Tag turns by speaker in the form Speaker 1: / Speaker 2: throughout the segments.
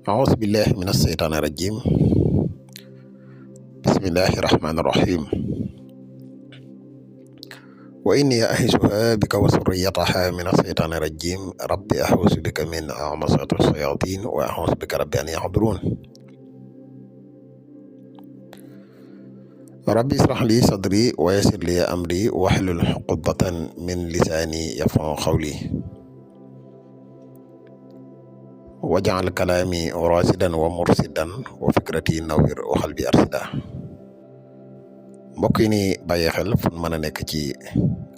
Speaker 1: أعوذ بالله من الشيطان الرجيم. بسم الله الرحمن الرحيم. وإني أعيذها بك وذريتها من الشيطان الرجيم. رب أعوذ بك من همزات الشياطين وأعوذ بك رب أن يحضرون. رب اشرح لي صدري ويسر لي أمري واحلل عقدة من لساني يفقهوا قولي واجعل كلامي راشدا ومرشدا وفكرتي نوير وقلبي أرشدا. mbokk yi ni bàyyi xel fu mën a nekk ci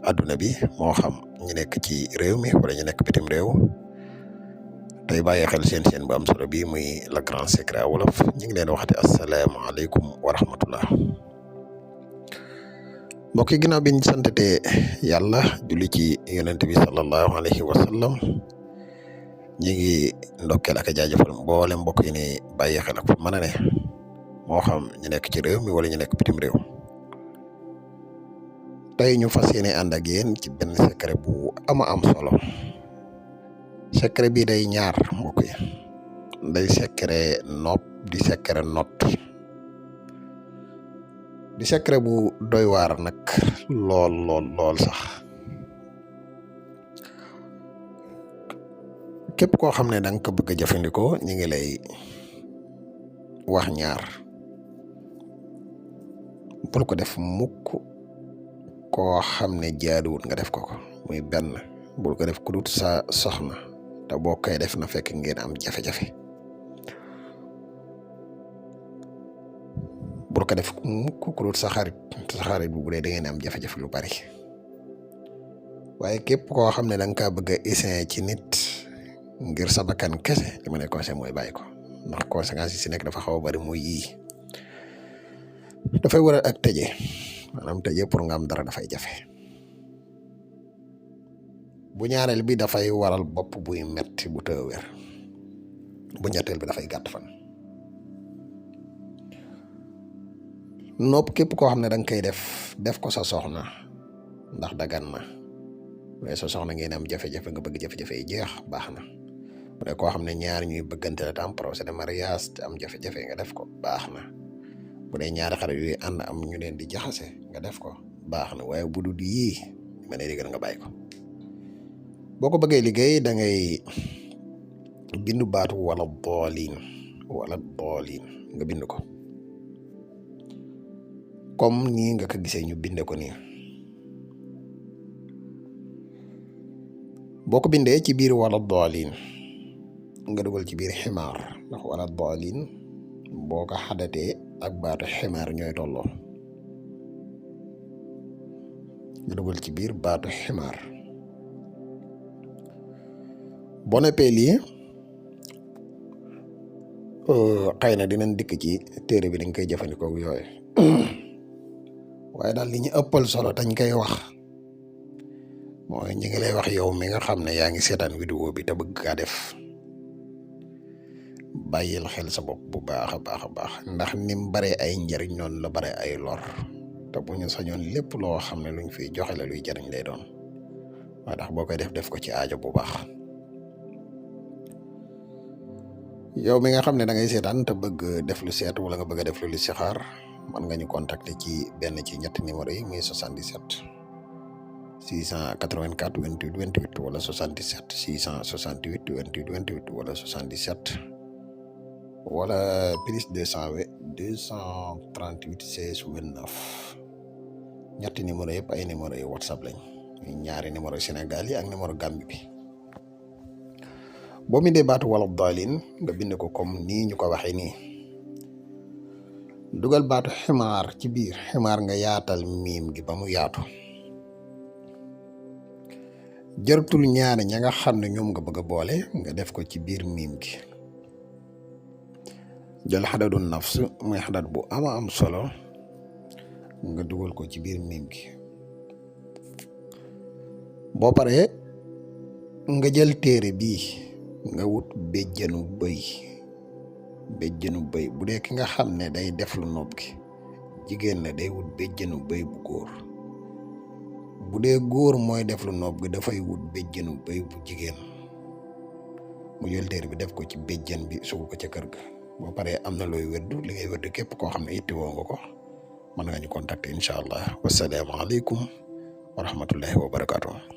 Speaker 1: àdduna bi moo xam ñu nekk ci réew mi wala ñu nekk bitim réew tey bàyyi xel seen bu am solo bi muy Le Grand Secret Wolof ñu ngi leen waxati asalaamaaleykum wa rahmatullah. mbokk yi ginnaaw bi ñu santate yàlla julli ci yonent bi sallallahu alayhi wa sallam ñu ngi ndokkeel ak a jaajëfal mboolem mbokk yi ni bàyyi xel ak fu mën a ne moo xam ñu nekk ci réew mi wala ñu nekk bitim réew. tey ñu fas yéene ànd ak yéen ci benn secret bu ama am solo. secret bi day ñaar mbokk yi day secret nopp di secret not di secret bu doy waar nag lool sax. képp koo xam ne da nga ko bëgg a jëfandikoo ñu ngi lay wax ñaar bul ko def mukk koo xam ne jaaduwut nga def ko muy benn bul ko def ku dut sa soxna te boo koy def na fekk ngeen am jafe-jafe. bul ko def mukk ku dut sa xarit bu dee da ngeen am jafe-jafe lu bari. waaye képp koo xam ne da nga kaa bëgg a essayer ci nit ngir sa bakkan kese li ma ne conseil mooy bàyyi ko ndax conséquences yi si nekk dafa xaw a bari muy yii dafay waral ak tëje maanaam tëje pour nga am dara dafay jafe. bu ñaareel bi dafay waral bopp buy metti bu tëw wér. bu ñetteel bi dafay gàtt fan. nopp képp koo xam ne da nga koy def ko sa soxna ndax dagan na waaye sa soxna ngeen am jafe-jafe nga bëgg jafe-jafe yi jeex baax na. bu dee koo xam ne ñaar ñuy bëggante la tam procès de mariage te am jafe-jafe nga def ko baax na. bu dee ñaari xarit yuy ànd am ñu leen di jaxase nga def ko baax na waaye bu dul yii ma ne digal nga bàyyi ko. boo ko bëggee liggéey da ngay bindu baatu wala dooliin nga bind ko comme nii nga ko gisee ñu binde ko nii. boo ko bindee ci biir wala dooliin nga dugal ci biir ximaar ndax wala dooliin boo ko xadatee ak baatu ximaar ñooy tolloo nga dugal ci biir baatu ximaar. boo neppee lii xëy na dinañ dikk ci téere bi dañ koy jëfandikoo yooyu waaye daal li ñu ëppal solo dañ koy wax mooy ñi ngi lay wax yow mi nga xam ne yaa ngi seetaan vidéo bi te bëgg kaa def bàyyil xel sa bopp bu baax a baax ndax nim bare ay njariñ noonu la bare ay lor te bu ñu sañoon lépp loo xam ne luñ fiy joxe la luy jariñ lay doon waaye tax boo koy def ko ci aajo bu baax. yow mi nga xam ne da ngay seetaan te bëgg def lu seet wala nga bëgg a def lu listixaar mën nga ñu contacter ci benn ci ñetti numéro yi muy 77 684 28 28 wala 77 668 28 28 wala 77 wala plus 238 16 29 ñetti numéro yëpp ay numéro yi WhatsApp lañ ñaari numéro Sénégal yi ak numéro Gambie bi. boo bindee baatu wala daalin nga bind ko comme nii ñu ko waxee nii dugal baatu ximaar ci biir ximaar nga yaatal miim gi ba mu yaatu. jërtul ñaari ña nga xam ne ñoom nga bëgg a boole nga def ko ci biir miim gi. jël xadadu nafs muy xadad bu ama am solo nga dugal ko ci biir miim gi. boo paree nga jël téere bii nga wut béjjënu bëy bu dee ki nga xam ne day def lu nopp gi jigéen la day wut béjjënu bëy bu góor. bu dee góor mooy def lu nopp gi dafay wut béjjënu bëy bu jigéen. mu jël téere bi def ko ci béjjën bi suul ko ca kër ga boo paree am na looy wérdu li ngay wérdu képp koo xam ne ittiwoo nga ko mën nga ñu contacter incha allah wasalaamaaleykum wa rahmatullahi wa barakaatu.